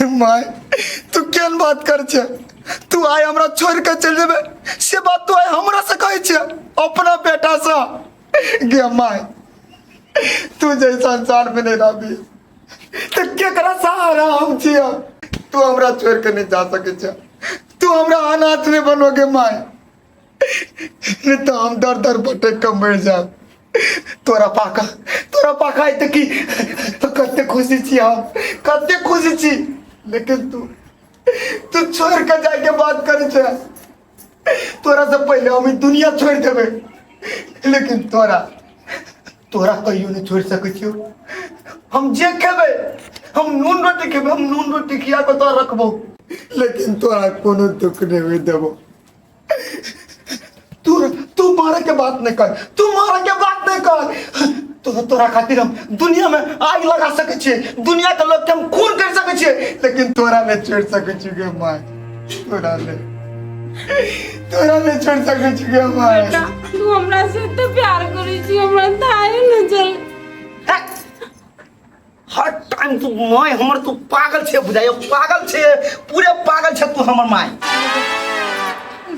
My, तू केहन बात कर छे? तू आइ हमरा छोड़ के चल जेबे से बात तू आइ हमरा से कहै छे अपना बेटा से? गे my, तू जे संसार में नहीं रहबी तो केकरा सहारा हम छियै? तू हमरा छोड़ के नहीं जा सकै छे। तू हमरा अनाथ नहीं बनोगे my, नहीं तो हम दर दर भटक के मर जाब। तोरा पाका आइ की कते खुशी छी हम, कते खुशी छी। लेकिन तू तू छोड़ के जाके बात करे छे। तोरा से पहले हम ई दुनिया छोड़ देबे, लेकिन तोरा तोरा कहियो नहीं छोड़ सकै छियो। हम जे खेबै, हम नून रोटी खेबै, हम नून रोटी खिया के तोरा रखबो, लेकिन तोरा कोनो दुख नहीं होई देबो। तू तू मारे के बात नहीं कर, तू मारे के बात नहीं कर। तो तोरा खातिर हम दुनिया में आग लगा सके छियै, दुनिया के लोग के हम खून कर सके छियै, लेकिन तोरा नहीं छोड़ सके छियै गे my. तोरा नहीं छोड़ सके छियै गे my. बेटा, तू हमरा से एते प्यार करै छी, हमरा थाहे न चल। हर टाइम तू my हमर, तू पागल छे बुझाइयो, पागल छे, पूरे पागल छे तू हमर my.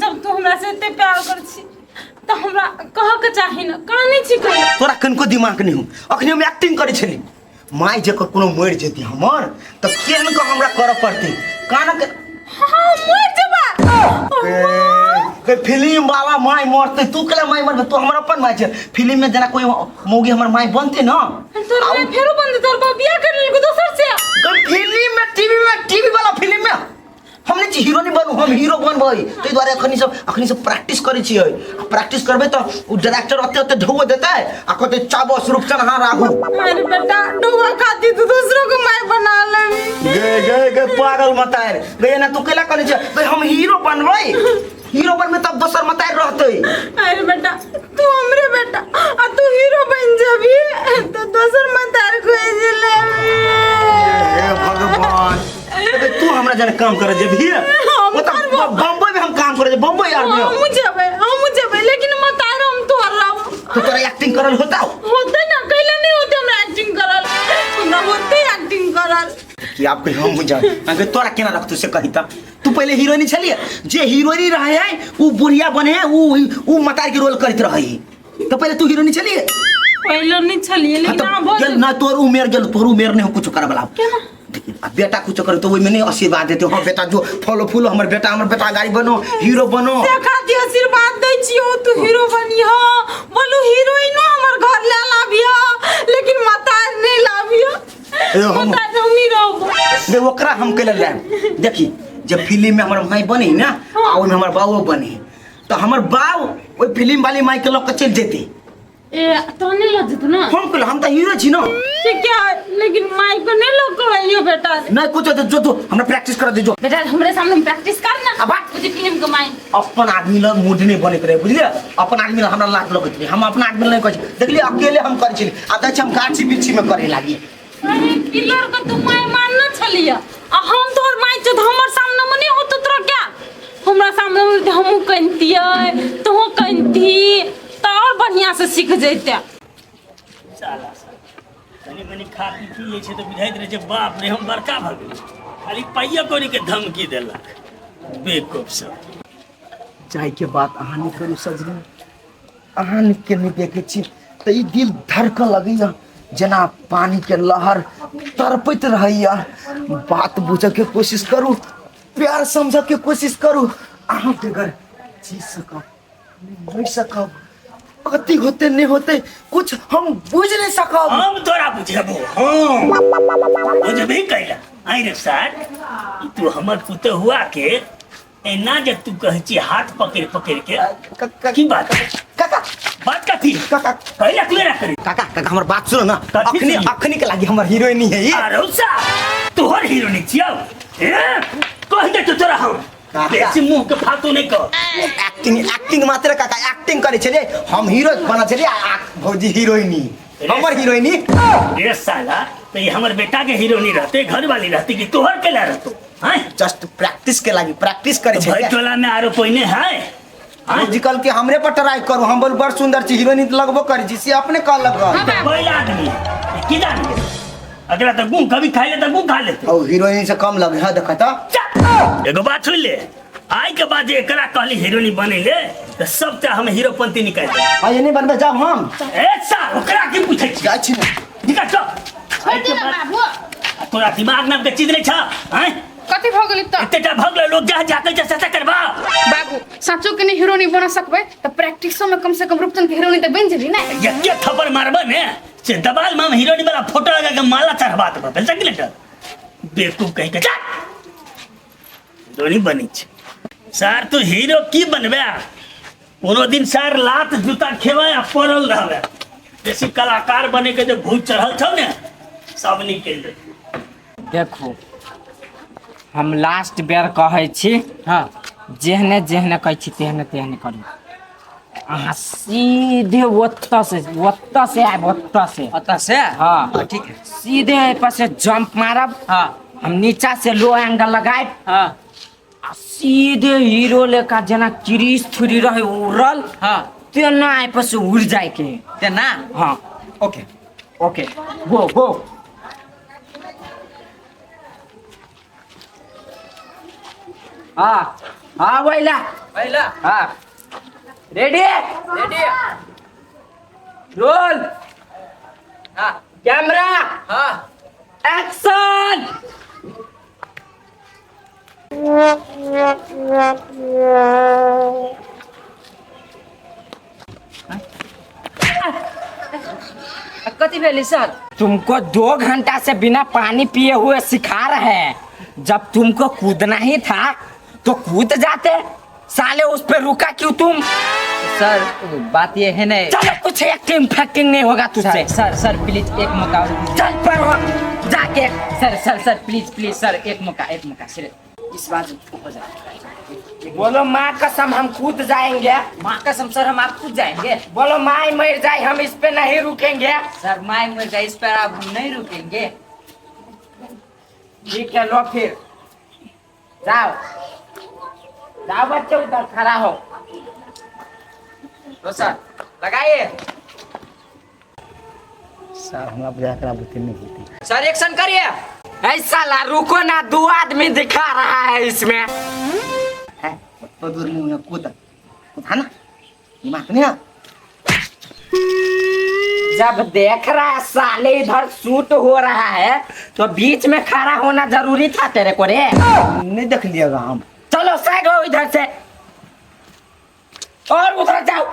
जब तू हमरा से एते प्यार करै छी तऽ हमरा कहऽ के चाही न, कानै छी कहियो? तोरा कनिको दिमाग नहीं हो। अखनी हम एक्टिंग करै छली। माय जेकर कोनो मरि जेती हमर तऽ केहन के हमरा करऽ पड़तै कानक। हाँ, मरि जेबा। के फिल्म वाला माय मरते, तू केला माय मरबे? तू हमर अपन माय छे। फिल्म में जेना कोई मौगी हमर माय बनते न। तोर माय फेरो बनते? तोर बाप बियाह कर लेलको दोसर से। फिल्म में, टीवी में, टीवी वाला फिल्म में हम नहीं छी हीरो नहीं बनू, हम हीरो बनबै। ताहि दुआरे अखनी सब प्रैक्टिस करै छियै। आ प्रैक्टिस करबै तऽ ओ डायरेक्टर ओते ओते ढौआ देतै आ कहतै चाबस रूपचन हाँ राघो। अरे बेटा, डोबा खाती तू दूसरों को माय बना लेबी। गे गे गे पागल मतार गे, ना तू केला कहने छै? गे, हम हीरो बनबै, हीरो बनबै तब दोसर मतार रहतै। अरे बेटा, तू हमरे बेटा आ तू हीरो बन जाबी तो दोसर मतार खोज लेबी। हे भगवान, अबे तू हमरा जने काम करे जेबही? हम ओ तऽ करबो। बम्बई में हम काम करे जे बम्बई यार में। हम जेबै, हम जेबै, लेकिन मतार हम तोहर रहबो। तो तोरा एक्टिंग करल होता? होते ना, कैला नहीं होते हमरा एक्टिंग करल? हमरा होते एक्टिंग करल। कि आप कहीं हम जाए अगर तोरा केना रखतौ से कही त। तू पहले हीरोइनी छलिए, जे हीरोइनी रहे है उ बुढ़िया बने है, उ उ मतार के रोल करत रहे है। तो पहले तू हीरोइनी छलिए? पहले नहीं छलिए, हाँ, लेकिन तो आब गेल ना तोर उमेर गेल, तोर उमेर नहीं हो कुछ करे वाला। केना? देखी, अब बेटा कुछ करे तो ओहिमे नहीं आशीर्वाद देते? हाँ बेटा, जो फलो फूलो हमर बेटा, हमर बेटा गाड़ी बनो, हीरो बनो। से खातिर आशीर्वाद दै छियो, तू हीरो बनिह, बोलू हीरोइनो हमर घर ले लाबिह, लेकिन माता नहीं लाबिह। ए, हम- माता हम ही रहबो। दे ओकरा हम के लायब। देखी, जब फिल्म में हमर माई बनी ना आ ओहिमे हमर बाबो बनी तो हमर बाप ओहि फिल्म वाली माई के लऽ के चलि जेतै। ए, तो नहीं लऽ जेतौ ना? हम कहल हम तऽ हीरो छी ना। ठीक है, लेकिन माई को नहीं लऽ के आइयो बेटा। नहीं कुछ जो तू हमरा प्रैक्टिस कर दे जो। बेटा, हमरे सामने प्रैक्टिस कर ना। अब बात। मुझे फिल्म के माई। अपन आदमी लग मूड नहीं बनैत रहे, बुझलियै? अपन आदमी लग हमरा लाज लगैत रहे। हम अपना आदमी लग नहीं कहै छी। देखलियै, अकेले हम करै छलियै आ देखै छी हम गाछी बिरछी में करे लागी। अरे पिलर के तू माय मानना छलिया आ हम तोहर माय छौ तऽ हमर सामने में नहीं होतो तोरा क्या? हमरा सामने में तऽ हमहूँ कनितियै, तोहूँ कनिती तऽ और बढ़िया से सीख जैते। साला सब कनी मनी खा पी पी लै छै तऽ बुझाइत रहै छै बाप रे, हम बड़का भऽ गेली। खाली पाइए कौड़ीके धमकी देलक बेवकूफ सब। जायके बात अहाँ नहि करू सजनी। अहाँ के नहि देखै छी तऽ ई दिल धड़कऽ लगैया जेना पानिके लहर तड़पैत रहैया। बात बुझऽके कोशिश करू, प्यार समझऽके कोशिश करू। अहाँ बगैर जी सकब मरि सकब, कथी होते नहि होते कुछ हम बुझि नहि सकब। हम तोरा बुझेबो, हम बुझबही कैला? आइ रे सार, ई तू हमर पुतहुआ के एना जे तू कहै छी हाथ पकड़ि पकड़ि के, की बात? काका। बात कथी? काका। कैला तू एना करी? काका, काका, हमर बात सुनो ना। कथी अखनी सुनी? अखनी के लागी हमर हीरोइनी है ई। अरे सा तोहर हीरोनी छियौ? ए, कह दे तो तोरा हम काका। बेसी मुंह के फालतू नहीं कह। एक्टिंग, एक्टिंग मात्र काका, एक्टिंग करे छलियै। हम हीरो बना छलियै आ भौजी हीरोइनी, हमर हीरोइनी। रे साला, तो ये हमर बेटा के हीरोनी रहते, घर वाली रहते कि तोहर के ला रहतो हैं? जस्ट प्रैक्टिस के लागी प्रैक्टिस करे भाई छलियै। टोला में आरो पहिने है हैं? भौजी कहल कि हमरे पर ट्राई करू। हम बोल बड़ सुंदर छी, हीरोइनी तऽ लगबो करै छी, से अपने कहलक। तो बैल आदमी है, की जान गेल एकरा तऽ गुँ कभी खाइ ले तऽ गुँ खा लेतै। और हीरोइन से कम लगे है देखा तो। चल, एगो बात सुन ले, आइ के बाद जे एकरा कहली हीरोनी बने ले तऽ सबटा हम हीरोपंती निकालि देब। आ ये नहीं बनबे जाब हम। ए सार, ओकरा की पूछै छी? जाइ छी ने। निकाल चल। छोड़ि दे ना बाबू। तोरा दिमाग नाम के चीज नहीं छ हैं? कथी भऽ गेली तऽ? एतेटा भऽ गेलै, लोग जा जा के जैसा करबा। बाबू साँचो के नहीं हीरोनी बना सकबै तऽ प्रैक्टिसो में कम से कम रूपचंद के हीरोनी तऽ बनि जेबी ने। एके थप्पड़ मारबे ने से दबाल में हम हीरोनी वाला फोटो लगा के माला चढ़वा देबे, बेल सकले त बेवकूफ कहीं के। चल हीरोनी बनी छै सर, तू हीरो की बनबे? कोनो दिन सर लात जूता खेबै आ पड़ल रहबे। बेसी कलाकार बने के जे भूत चढ़ल छौ ने सब निकलि जेतौ। देखू हम लास्ट बेर कहै छी। हाँ। जेहने जेहने कहै छी तेहने तेहने करू। अहाँ सीधे ओतऽ से, ओतऽ से आयब, ओतऽ से। ओतऽ से? हाँ। हाँ, ठीक है। सीधे एहि पर से जंप मारब। हाँ। हम नीचा से लो एंगल लगायब। हाँ। आ सीधे हीरो लेखा जेना क्रिस थ्री रहे उड़ल। हाँ। तेना एहि पर से उड़ जाय के। तेना? हाँ। ओके। ओके, गो गो। हाँ हाँ वैला। वैला। हाँ। रेडी? रेडी। रोल। हाँ। कैमरा। हाँ। एक्शन। कथी भेलै सर? तुमको 2 घंटा से बिना पानी पिए हुए सिखा रहे हैं। जब तुमको कूदना ही था तो कूद जाते, साले उस पे रुका क्यों तुम? सर बात ये है नहीं। चलो कुछ एक्टिंग फैक्टिंग नहीं होगा तुझसे। सर, सर, सर प्लीज एक मौका और दीजिए। चल पर हो जाके। Sir, sir, sir please, please sir एक मौका, एक मौका सिर्फ इस बार हो जाए। बोलो माँ कसम हम कूद जाएंगे। माँ कसम सर हम आप कूद जाएंगे। बोलो माँ मर जाए हम इस पे नहीं रुकेंगे। सर माँ मर जाए इस पर आप हम नहीं रुकेंगे। ठीक है लो फिर जाओ जाओ बच्चे उधर खड़ा हो। लो सर लगाइए। सर हमरा बुझा करा बुद्धि नहीं होती। सर एक्शन करिए। ऐसा ला रुको ना, 2 आदमी दिखा रहा है इसमें। है तो दूर नहीं हुआ कूद कूद ना दिमाग नहीं है। जब देख रहा है साले इधर शूट हो रहा है तो बीच में खड़ा होना जरूरी था तेरे को रे। नहीं देख लिएगा हम। चलो साइड हो इधर से और उधर जाओ।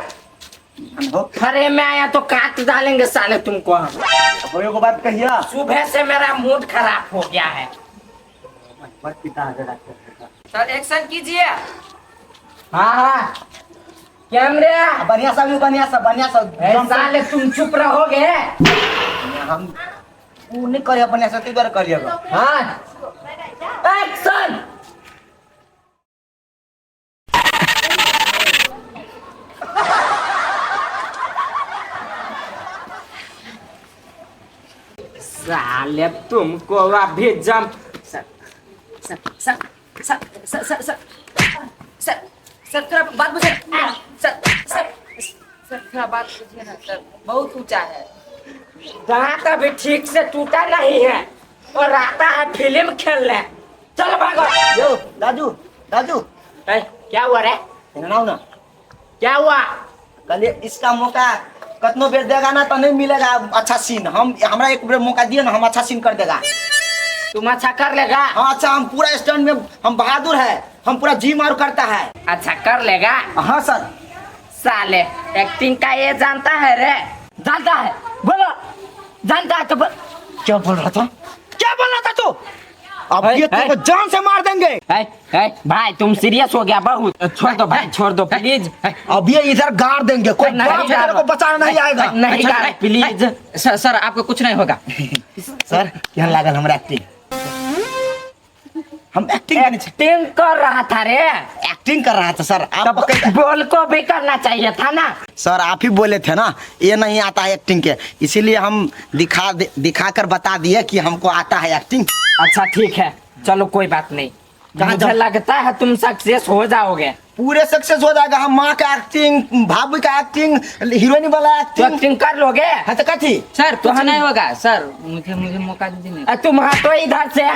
फ्रेम में आया तो काट डालेंगे साले तुमको हम। अब एगो बात कहिया, सुबह से मेरा मूड खराब हो गया है। सर एक्शन कीजिए। हाँ हाँ कैमरे बढ़िया सा भी, बढ़िया सा, बढ़िया सा। ए साले तुम चुप रहोगे? हम ऊ नहीं करिए बढ़िया सा, तू करिएगा। हाँ एक्शन। साले तुमको अभी jump. Sir sir sir sir sir sir sir sir sir थोड़ा बात बुझे। सर सर सर थोड़ा बात बुझिए ना सर, बहुत ऊंचा है। दांत अभी ठीक से टूटा नहीं है और आता है फिल्म खेलने। चल भागो। यो दादू दादू। ए, क्या हुआ रे? ना ना क्या हुआ? कल इसका मौका कतनो बेर देगा ना तो नहीं मिलेगा अच्छा सीन। हम हमरा एक बेर मौका दिए ना, हम अच्छा सीन कर देगा। तुम अच्छा कर लेगा? हाँ अच्छा, हम पूरा स्टैंड में हम बहादुर है, हम पूरा जिम और करता है। अच्छा कर लेगा? हाँ सर। साले एक्टिंग का ये जानता है रे? जानता है, बोलो जानता है तो बोल। क्या बोल रहा था? क्या बोल रहा था तू? अब ये तुमको जान से मार देंगे। भाई तुम सीरियस हो गया बहुत। छोड़ दो भाई, छोड़ दो प्लीज। अब ये इधर गाड़ देंगे, कोई नहीं, बाप तेरे को बचाना नहीं आएगा। नहीं गाड़ प्लीज। सर, सर आपको कुछ नहीं होगा। सर क्या लागल हमरा एक्टिंग? हम एक्टिंग एक्टिंग कर रहा था रे। एक्टिंग कर रहा था सर। आप बोल को भी करना चाहिए था ना सर। आप ही बोले थे ना ये नहीं आता है एक्टिंग के, इसीलिए हम दिखा कर बता दिए कि हमको आता है एक्टिंग। अच्छा ठीक है चलो कोई बात नहीं। कहाँ मुझे जाओ? लगता है तुम सक्सेस हो जाओगे। पूरे सक्सेस हो जाएगा हम। माँ का एक्टिंग, भाभी का एक्टिंग, हीरोइन वाला तो एक्टिंग। एक्टिंग कर लोगे? हाँ तो कथी? सर तो कुछ हम- नहीं होगा सर, मुझे मुझे मौका दीजिए ना। तुम हटो इधर से,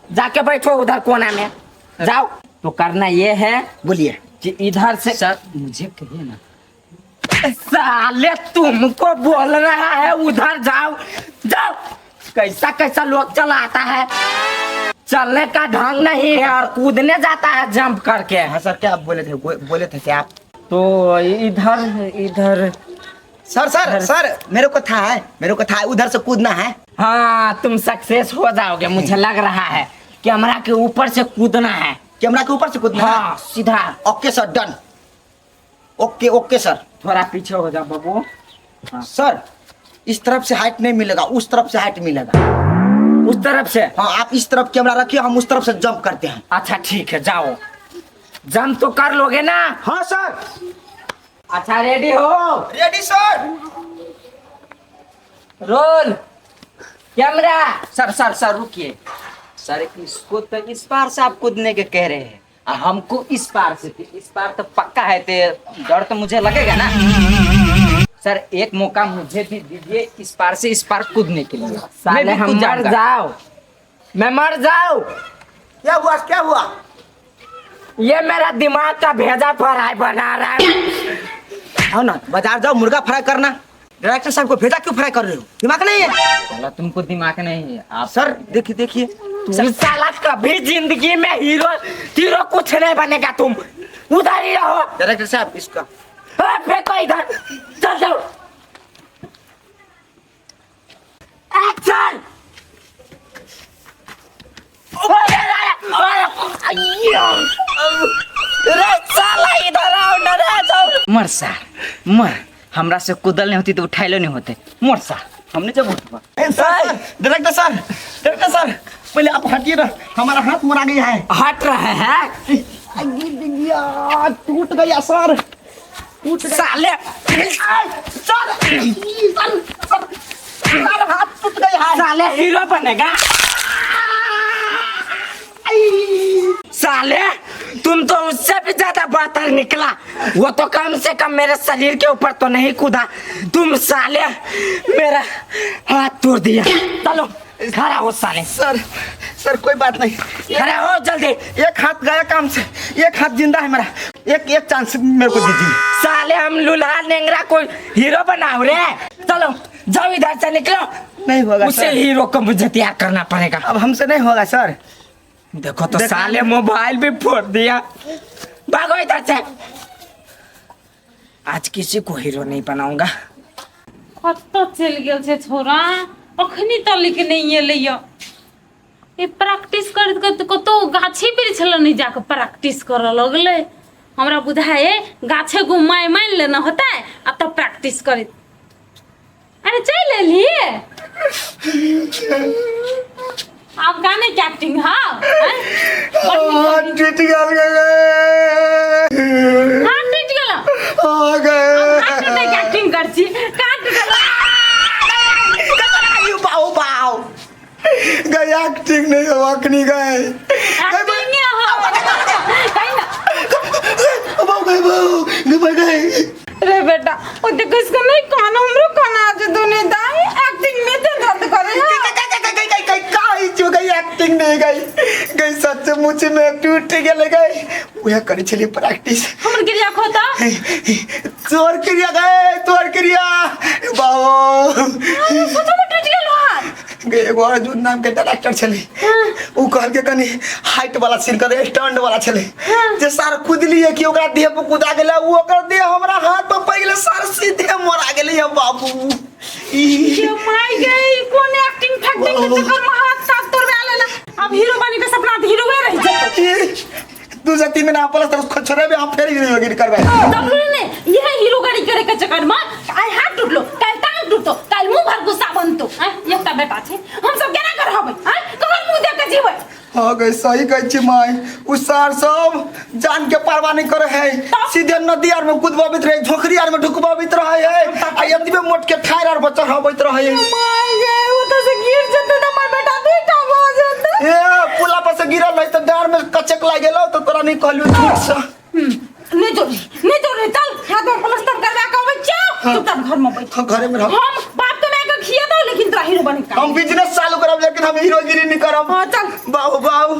जाके बैठो उधर कोना में जाओ। तो करना ये है, बोलिए कि इधर से। सर मुझे कहिए ना। साले तुमको बोल रहा है उधर जाओ, जाओ। कैसा कैसा लोग चलाता है, चलने का ढंग नहीं है और कूदने जाता है जंप करके। हाँ सर, क्या आप बोले थे? बोले थे क्या आप? तो इधर इधर। सर सर सर, मेरे को था है, मेरे को था है, उधर से कूदना है। हाँ तुम सक्सेस हो जाओगे, मुझे लग रहा है। कैमरा के ऊपर से कूदना है। कैमरा के ऊपर से कूदना है? हाँ सीधा। Okay sir, done. Okay okay sir. थोड़ा पीछे हो जाओ बाबू। हाँ। सर इस तरफ से हाइट नहीं मिलेगा, उस तरफ से हाइट मिलेगा। उस तरफ से? हाँ, आप इस तरफ कैमरा रखिए, हम उस तरफ से जंप करते हैं। अच्छा ठीक है, जाओ। जंप तो कर लोगे ना? हाँ सर। अच्छा रेडी हो? Ready sir. Roll camera. Sir sir sir रुकिए सर, इसको तो इस पार से आप कूदने के कह रहे हैं और हमको इस पार से, तो इस पार तो पक्का है, तो डर तो मुझे लगेगा ना सर। एक मौका मुझे भी दीजिए इस पार से इस पार कूदने के लिए। मैं साले भी हम कूद मर जाऊंगा। जाओ, मैं मर जाऊं। क्या हुआ, क्या हुआ? ये मेरा दिमाग का भेजा फ्राई बना रहा है। आओ ना बाजार जाओ, मुर्गा फ्राई करना। डायरेक्टर साहब को भेजा क्यों फ्राई कर रहे हो? दिमाग नहीं है? साला तुमको दिमाग नहीं है आप। सर देखिए देखिए। तुम साला कभी जिंदगी में हीरो हीरो कुछ नहीं बनेगा, तुम उधर ही रहो। डायरेक्टर साहब इसका फेंको इधर, चल जाओ। एक्शन। अरे साला इधर आओ ना रे, जाओ। मर सार मर, हमरा से कूदल नहीं होती तो उठाइलो नहीं होते। मर सार, हमने जब उठवा। Sir director sir, director sir पहले आप हटिए ना, हमारा हाथ मुड़ा गया है। हट रहे हैं? टूट गया सर, टूट गया। साले सर सर सर हाथ टूट गया है। साले हीरो बनेगा साले, तुम तो उससे भी ज्यादा बदतर निकला। वो तो कम से कम मेरे शरीर के ऊपर तो नहीं कूदा, तुम साले मेरा हाथ तोड़ दिया। चलो खड़ा हो साले। सर सर कोई बात नहीं, खड़ा हो जल्दी। एक हाथ गया काम से, एक हाथ जिंदा है मेरा। एक एक चांस मेरे को दीजिए। साले हम लुल्हा नेंगरा को हीरो बनाओ रे। चलो जाओ इधर से निकलो। नहीं होगा उसे सर। हीरो को मुझे तैयार करना पड़ेगा। अब हमसे नहीं होगा सर। देखो तो साले मोबाइल भी फोड़ दिया। भागो इधर से, आज किसी को हीरो नहीं बनाऊंगा। कतऽ चलि गेल छै छोरा, अखनी तलिक नहि एलैया। ई प्रैक्टिस करैत करैत कतौ गाछी वृक्ष लग नहि जाकऽ प्रैक्टिस करऽ लगलै। हमरा बुझाइ गाछे को माय मानि लेने होतै आ तब प्रैक्टिस करैत। अरे चलि एलियै आब गाने के एक्टिंग? हाँ टूट गेल गए। हाथ टूटि गेल? हो गए। हाथ टूटै के एक्टिंग कर छी? काट टूटल? बाओ बाओ गए एक्टिंग नहीं हो अखनी गए। एक्टिंग हो कहीं ना। बाऊ गए, बाऊ गए गए। रे बेटा ओते किसको नहीं कान, हमरो कान आज दुने दाई एक्टिंग में ते दर्द करे। गई गई एक्टिंग नहीं गई गई, सचमुच में टूट गेल गई। उहे करे छलिए प्रैक्टिस। हमर गिरिया खोता। तोर क्रिया गए, तोर क्रिया बाबू। सचमुच टूट गेल हाथ। गए एगो अर्जुन नाम के डायरेक्टर छले, उ कहलके कनी हाइट वाला सीन कर, स्टैंड वाला छले जे सार कुदलिए कि ओकरा देह पर कुदा गेलै, उ ओकर देह हमरा हाथ पर पड़ि गेलै सार, सीधे मरा गेलै हम बाबू। ये my गई, कोन एक्टिंग फैक्टिंग के चक्कर में हाथ साथ तोड़वा लेला। अब हीरो बनी के सपना हीरोए रह जेतौ। दू से 3 महीना प्लस तर छोड़े भी हम फेर हीरोगिरी करबै। जरूरी नहीं यह हीरोगिरी करे के चक्कर में आइ हाथ टूटलो, काल्हि टांग टूटतो, काल्हि मुंह भर गुस्सा बनतो। आँय एकटा बेटा छै, हम सब केना के रहबै? आँय ककर मुंह देख के जीबै? हाँ गई सही कहै छी माय, उ सार सब जान के परवाह नहीं करे है, सीधे नदी आर में कूदबबैत रहे, झोकरी आर में ढुकबबैत रहे है, आ एतबे मोट के ठाड़ आर पर चढ़बैत रहे है। My गे, ओ तऽ से गिर जेतै तऽ हमर बेटा दुइटा भऽ जेतै। ए पुला पर से गिरल रही तऽ डाँर में कचक लागि गेलौ तऽ तोरा नहीं कहलियौ ठीक से। नहीं जोड़ी, नहीं जोड़ी, चल हाथ में प्लास्टर करवा के अबै छियौ, चुपचाप घर में बैठ। हाँ, घरे में रह। हम बाप तो मैं के खिया दो, लेकिन तोरा हीरो बने का हम बिजनेस चालू करब, लेकिन हम हीरोगिरी नहीं करब। हाँ, चल। बाबू बाबू।